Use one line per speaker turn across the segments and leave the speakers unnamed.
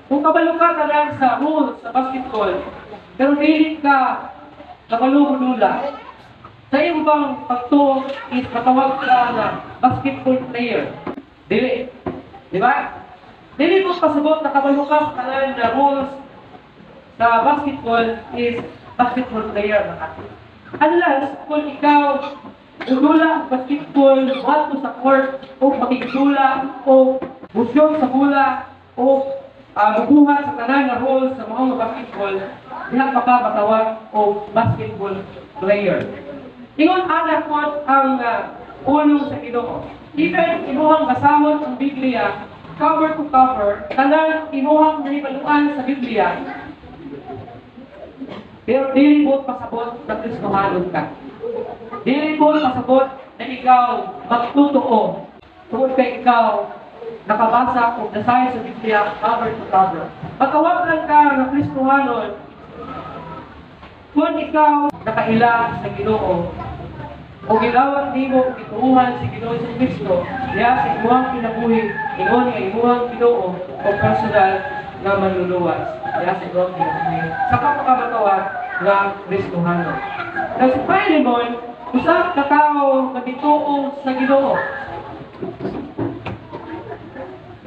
Kung kabalo ka tanan sa rules sa basketball, pero dili ka kabalo dula, sa iyong bang pagtuo is matawag ka na basketball player? Dili. Di ba? Dili mo pasabot na kabalo ka sa tanan na rules sa basketball is basketball player na ka. Unless kung ikaw dula basketball, moadto sa court o makigdula o musyon sa bola o mubuhat sa tanan nga rules sa mga basketball, diha pa ka matawag og basketball player. Ingon ana pod ang pulong sa Ginoo. Even imuhang basahon ang Biblia cover to cover, tanan imuhang nahibaluan sa Biblia, pero dili mo pasabot na Kristohanon ka. Dili mo pasabot na ikaw magtotoo tungod kay ikaw nakabasa o nasahay sa Biblia cover to cover. Matawag lang ka nga Kristohanon kung ikaw nakaila sa Ginoo o gilawat nimo gituohan si Ginoo Hesus Kristo diha sa imuhang kinabuhi ingon nga imuhang Ginoo o personal nga manluluwas diha sa imuhang kinabuhi. Saka pa ka matawag nga Kristohanon. Na si Philemon, usa ka tawo nga gituo sa Ginoo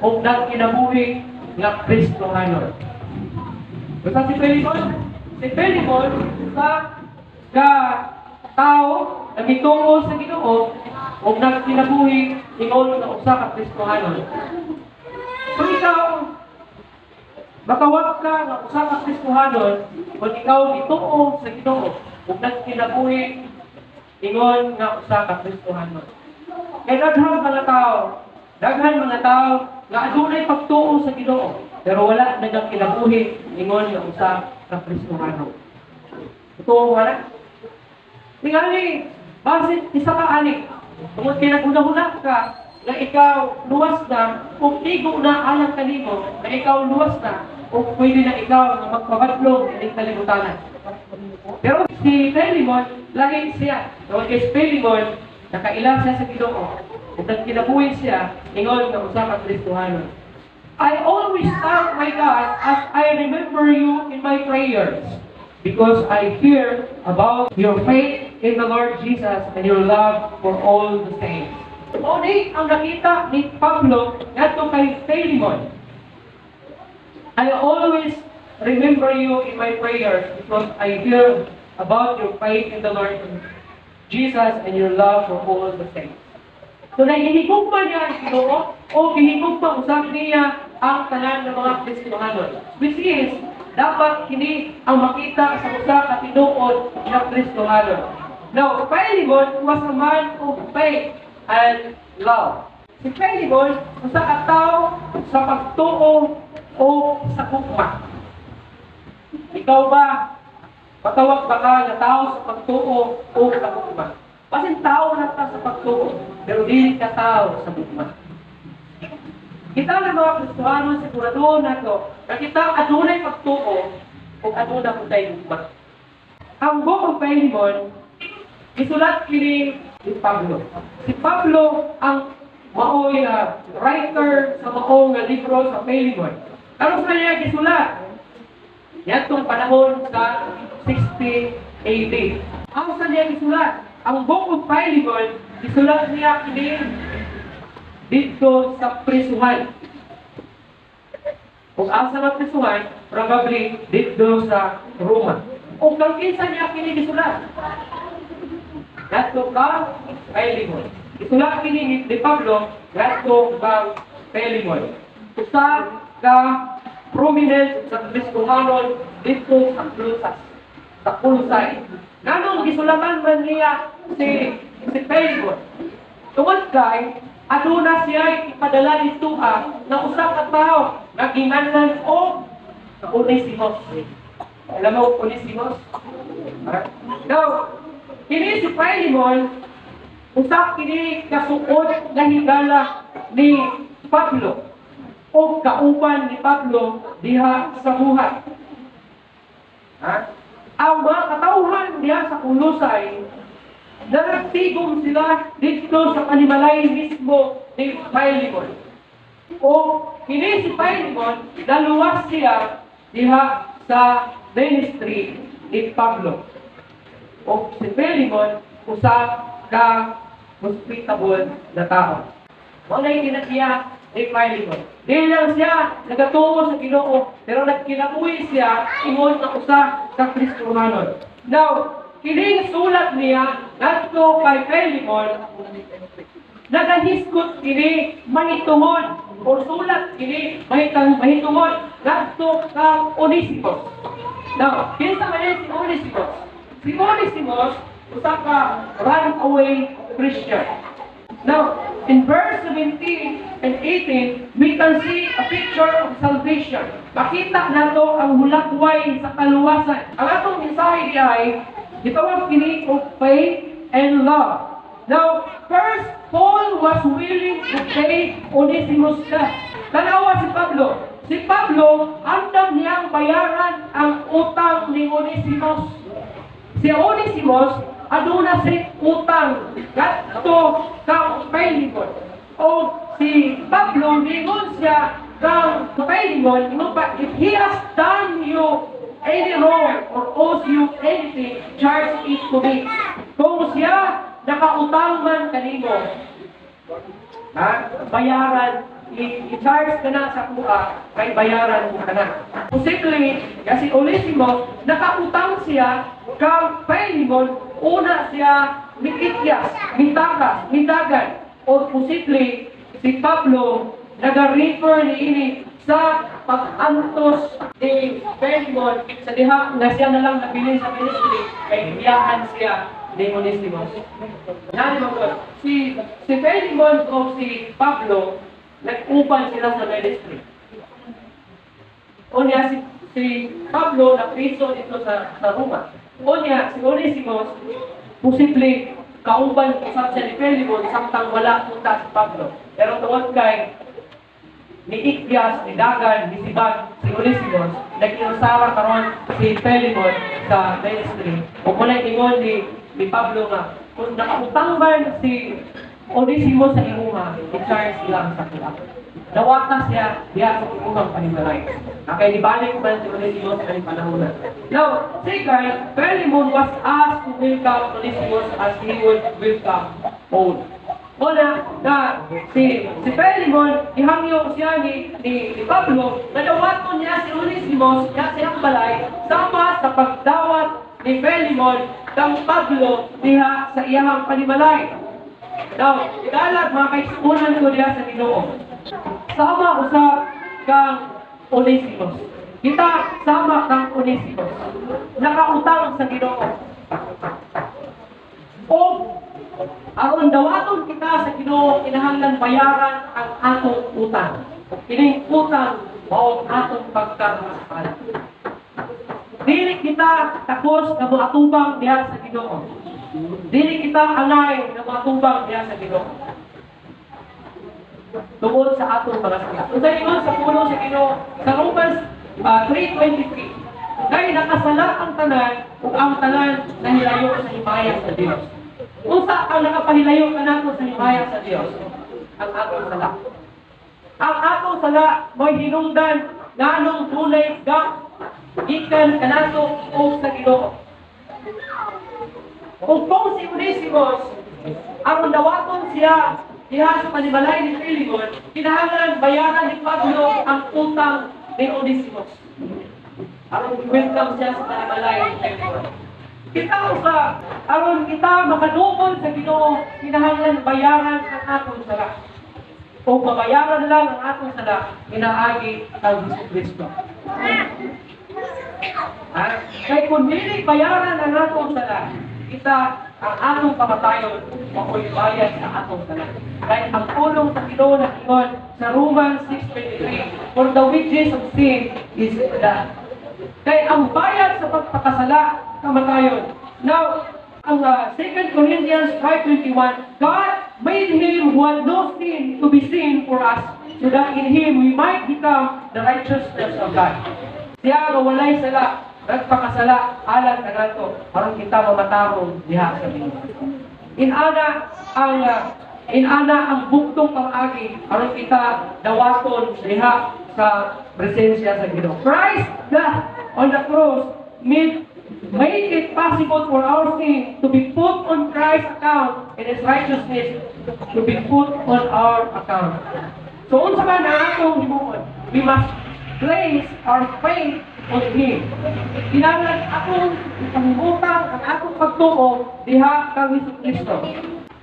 ug nagkinabuhi nga Kristohanon. Basta si Philemon, si Philemon usa ka tao na mituo sa Ginoo ug nagkinabuhi ingon nga usa ka Kristohanon. Kung ikaw matawag ka nga usa ka Kristohanon kung ikaw mituo sa Ginoo ug nagkinabuhi ingon nga usa ka Kristohanon. Kay daghan mga tao nga adunay pagtuo sa Ginoo pero wala nagakinabuhi ingon nga usa ka Kristohanon. Totoo ba na? Tingali, basin isa ka ani, tungod kay naghuna-huna ka na ikaw luwas na, kung tigo na alang kanimo na ikaw luwas na, o pwede na ikaw nga magpabadlong ining kalibutanan. Pero si Philemon, lahi siya. Tungod kay si Philemon, nakaila siya sa Ginoo. Ug nagkinabuhi siya ingon nga usa ka Kristohanon. "I always thank my God as I remember you in my prayers, because I hear about your faith in the Lord Jesus and your love for all the saints." Mao ni ang nakita ni Pablo ngadto kay Philemon. "I always remember you in my prayers because I hear about your faith in the Lord Jesus and your love for all the saints." So nahihigugma niya ang Ginoo o gihigugma usab niya ang tanan ng mga Kristohanon. Which is, dapat kini ang makita sa usa ka tinuod nga Kristohanon. Now, Philemon was a man of faith and love. Si Philemon, usa ka tawo sa pagtuo o sa gugma. Ikaw ba, matawag ba ka nga tao sa pagtuo o sa gugma? Basin tao na ka sa pagtuo, pero dili ka tao sa gugma. Kita nga mga Kristohano, sigurado nato na kita adunay pagtuo o aduna pud tay gugma. Ang Book of Philemon, isulat kini ni Pablo. Si Pablo ang maoy writer sa maong nga libro sa Philemon. Karon sa niya gisulat? Yatong panahon sa 60 AD. Ang sa niya gisulat? Ang Book of Philemon, gisulat niya kini dito sa prisuhan. Kung asa nga prisuhan, probably dito sa Roma. O kang kinsa niya kini gisulat? Ngadto ka Philemon. Gisulat kini ni Pablo ngadto kang Philemon, usa ka prominent sa Kristohanon dito sa Colosas. Sa Colossae. Nganong gisulatan man niya si Philemon? Tungod kay aduna siya ipadala dito na usa ka tawo nga ginganlan og Onesimus. Alam mo Onesimus? Now, kini si Philemon, usa kini kasuod nga higala ni Pablo o kauban ni Pablo diha sa buhat. Ha? Ang mga katawhan diha sa Colossae, nagtigom sila dito sa panimalay mismo ni Philemon. O kini si Philemon, naluwas siya diha sa ministry ni Pablo. O si Philemon, usa ka hospitable na tao. Wala yung kinasiya ni Philemon. Di lang siya nagatuo sa Ginoo, pero nagkinabuhi siya ingon nga usa ka Kristohanon. Now, kining sulat niya ngadto kay Philemon, nagahisgot kini mahitungod o sulat kini mahitungod ngadto kang Onesimus. Now, kinsa man si Onesimus? Si Onesimus usa ka runaway Christian. Now, in verse 17 and 18, we can see a picture of salvation. Makita nato ang hulakway sa kaluwasan. Ang atong mensahe di ay gitawag kini og faith and love. Now, first, Paul was willing to pay Onesimus debt. Tanawa si Pablo. Si Pablo, andam niyang bayaran ang utang ni Onesimus. Si Onesimus, aduna si utang kadto kang Philemon. O si Pablo, ningon siya kang Philemon, ingon pa, "If he has done you any wrong or owes you anything, charge it to me." Kung siya nakautang man kanimo, ha? Bayaran, i-charge ka na sa kuha, kay bayaran mo ka na. Posible, kasi Onesimus, nakautang siya kang Philemon, una siya miikyas, mitakas, mitagan. O posible, si Pablo, naga-refer ni ini sa pag-antos ni Philemon sa diha nga siya na lang nabilin sa ministry kay biyahan siya ni Onesimus. Yan mga God. Si Philemon o si Pablo, nag-uban sila sa ministry. Unya, si Pablo napriso dito sa Roma. Unya, si Onesimus, posible kauban usab siya ni Philemon samtang wala punta si Pablo. Pero tungod kay ni Ikyas, ni Dagan, ni Sibag, si Onesimus, nag-inusara karon si Philemon sa ministry. O kung ingon ni Pablo nga, kung nakautang man si Onesimus sa imuha, i-charge lang sa kuha. Nawata siya diya sa imuhang panimalay. Okay, nibalik man si Onesimus sa panahon na. Now, second, Philemon was asked to welcome Onesimus as he would welcome Paul. Una, na si Philemon, ihangyo siya ni Pablo, na dawaton niya si Onesimus niya sa iyang balay, sama sa pagdawat ni Philemon kang Pablo diha sa iyang panimalay. Now, igalag mga kaigsuonan ko diha sa Ginoo. Sama usab kang Onesimus. Kita sama kang Onesimus. Nakautang sa Ginoo. O aron dawaton kita sa Ginoo, kinahanglan bayaran ang atong utang. Kining utang mao ang atong pagkamakasala. Dili kita takos nga moatubang diha sa Ginoo. Dili kita angay nga moatubang diha sa Ginoo tungod sa atong mga sala. Unsa ingon sa pulong sa Ginoo sa Romans 3:23? Kay nakasala ang tanan ug ang tanan nahilayo sa himaya sa Dios. Unsa ang nakapahilayo kanato sa himaya sa Dios? Ang atong sala. Ang atong sala mo'y hinungdan nganong dunay gap gikan kanato ug sa Ginoo. Ug kung si Onesimus, aron dawaton siya diha sa panimalay ni Philemon, kinahanglan bayaran ni Pablo ang utang ni Onesimus aron welcome siya sa panimalay ni Philemon. Kita usa, aron kita makaduol sa Ginoo, kinahanglan bayaran ang atong sala. O mabayaran lang ang atong sala pinaagi kang Jesu Kristo. Ha? Kay kung dili bayaran ang atong sala, kita ang atong kamatayon mao'y bayad sa atong sala. Kay ang pulong sa Ginoo nag-ingon sa Romans 6:23, "For the wages of sin is death." Kay ang bayad sa pagpakasala, kamatayon. Now, ang 2 Corinthians 5:21, "God made Him who had no sin to be sin for us, so that in Him we might become the righteousness of God." Siya nga walay sala, nagpakasala alang kanato, aron kita mamatarong diha sa Ginoo. Inana ang Inana ang buktong pang-agi aron kita dawaton diha sa presensya sa Ginoo. Christ death on the cross made it possible for our sin to be put on Christ's account and His righteousness to be put on our account. So unsa man ang atong himuon? We must place our faith on Him. Kinahanglan atong ipahimutang ang atong pagtuo diha kang Hesus Kristo.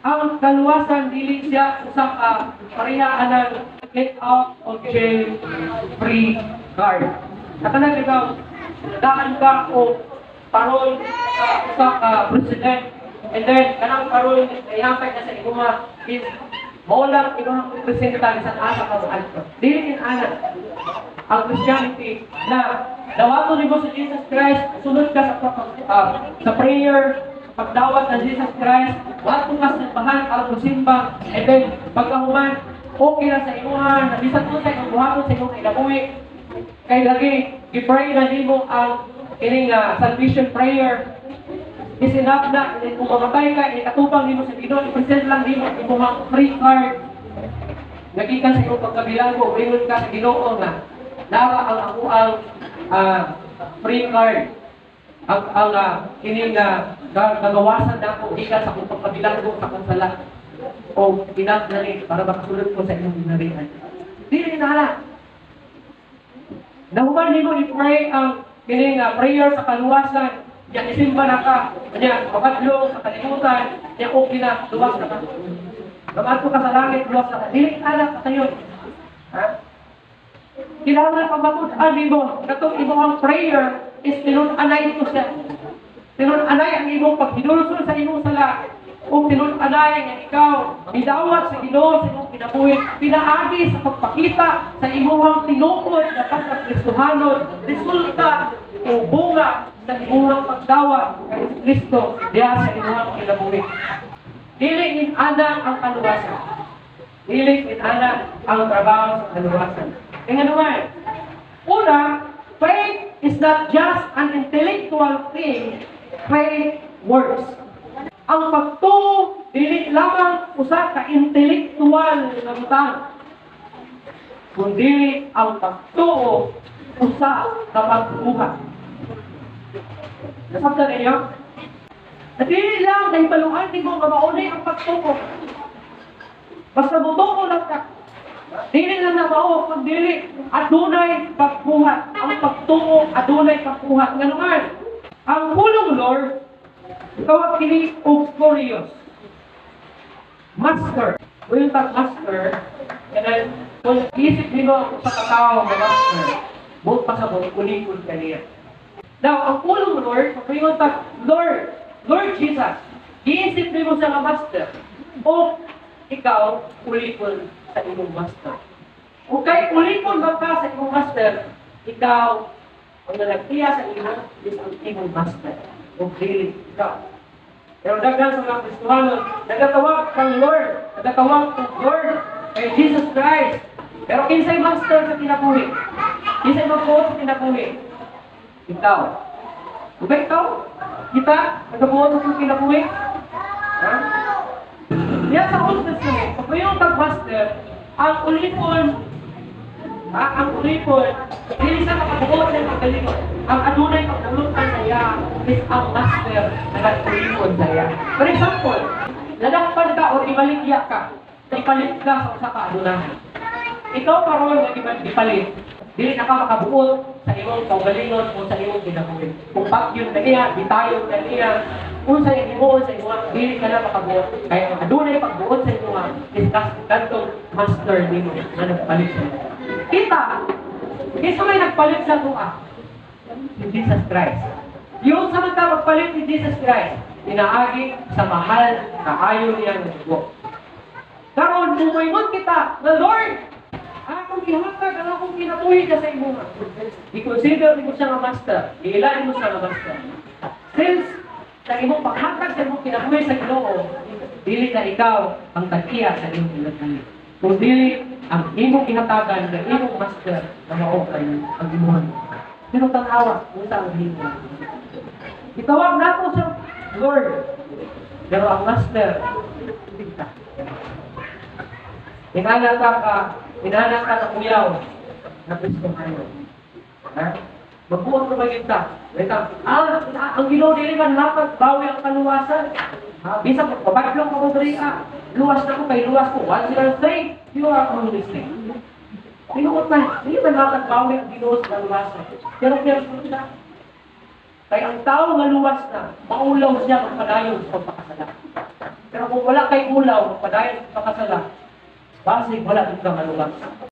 Ang kaluwasan, dili siya usa ka pareha anang get out of jail free card. Nakanang ikaw, daan ka o parol sa usa ka president, and then kanang parol na ihatag na sa imuha is mao lang imong representa bisan asa ka moadto. Dili in-ana ang Christianity na dawaton nimo si Jesus Christ, sunod ka sa prayer, sa pagdawat ng Jesus Christ, moadto ka sa simbahan aron mosimba, and then pagkahuman, okay na sa imuha, na bisan unsa imong buhaton sa imong kinabuhi, kay lagi gi-pray na nimo ang kining salvation prayer is enough na. And kung mamatay ka, ikatupang nimo sa Ginoo, i-present lang nimo imong free card. Nagikan sa imong pagkabilanggo, ingon ka sa Ginoo nga nara ang akoang free card. Ang kining kagawasan nako gikan sa akong pagkabilanggo sa akong sala. O enough na ni para makasulod ko sa imong gingharian. Dili na na. Nahuman nimo i-pray ang kining prayer sa kaluwasan, nya isimba na ka, nya makadlong sa kalibutan, nya okay na, luwas na ka. Maadto ka sa langit, luwas na ka. Dili ana kasayon. Ha? Kailangan pamatud-an nimo katong imong prayer is tinun-anay ito siya. Tinun-anay ang imong paghinulsol sa imong sala. O tinun-anay nga ikaw midawat sa Ginoo sa imong kinabuhi pinaagi sa pagpakita sa imong tinuod na pagka-Kristohanon, resulta o bunga sa imong pagdawat kay Kristo diha sa imong kinabuhi. Dili in ana ang kaluwasan. Dili in ana ang trabaho sa kaluwasan. Kaya naman, una, faith is not just an intellectual thing, faith works. Ang pagtuo, dili lamang usa ka intellectual nga butang, kundi ang pagtuo usa ka pagbuhat. Nasabtan ninyo? At dili lang nahibaluan nimo nga maunay ang pagtuo. Basta motuo lang ka. Dili lang na mao, kundi adunay pagbuhat. Ang pagtuo adunay pagbuhat. Nganuman, ang pulong "Lord", tawag kini og kurios. Master. Will tag master, and then kung isip nimo sa katawo nga master, buot pasabot, ulipon ka niya. Now, ang pulong "Lord", pag tag "Lord", Lord Jesus, giisip nimo siya nga master, o ikaw ulipon sa imong master. Kung kay ulipon ba ka sa imong master, ikaw ang nagtiya sa imo is ang imong master. O dili ikaw. Pero daghan sa mga Kristohano, nagatawag kang Lord, nagatawag kang Lord kay Jesus Christ. Pero kinsay master sa kinabuhi? Kinsay magbuot sa kinabuhi? Ikaw. Diba ikaw? Kita, nagabuot sa kinabuhi? Ha? Diya sa Old Testament, pag mayroong tag-master, ang ulipon, ha, ang ulipon, dili sa makabuot sa pagkalingon. Ang adunay pagdulutan sa iya is ang master na nag-ulipon sa iya. For example, nadakpan ka o ibaligya ka, ipalit ka sa usa ka adunahan. Ikaw karon nga ipalit, dili na ka makabuot sa imong kaugalingon o sa imong kinabuhi. Kung pagyon na niya, bitayon na niya, unsa yung himuon sa imo, dili ka na makabuot. Kaya ang adunay pagbuot sa imo is kadtong master nimo nga nagpalit sa imo. Kita, kinsa may nagpalit sa atoa? Si Jesus Christ. Yung sa mga magpalit ni Jesus Christ, pinaagi sa mahal kaayo niyang dugo. Karon kung moingon kita na, "Lord, akong gihatag ang akong kinabuhi na sa imo." I-consider nimo siya nga master, giila mo siya nga master. Since sa imong paghatag sa imong kinabuhi sa Ginoo, dili na ikaw ang tag-iya sa imong kinabuhi, kung dili ang imong gihatagan ng imong master na mao kay ang imong. Pero tanawa, unsa ang himo? Itawag nato sa Lord. Pero ang master, kita. Ingana ka ka kuyaw na Kristohano. Ha? Magbuot na gyud ta. Wait, ang Ginoo dili man hatag bawi ang kaluwasan. Ha? Bisan pabadlong ka mo diri ah. Luwas na ko kay luwas ko. Once you are saved, you are always saved. Tinuod na, dili man hatag bawi ang Ginoo sa kaluwasan. Pero pero na. Kay ang tao nga luwas na, maulaw siya magpadayon sa pagpakasala. Pero kung wala kay ulaw, magpadayon sa pagpakasala, basig wala din ka maluwas.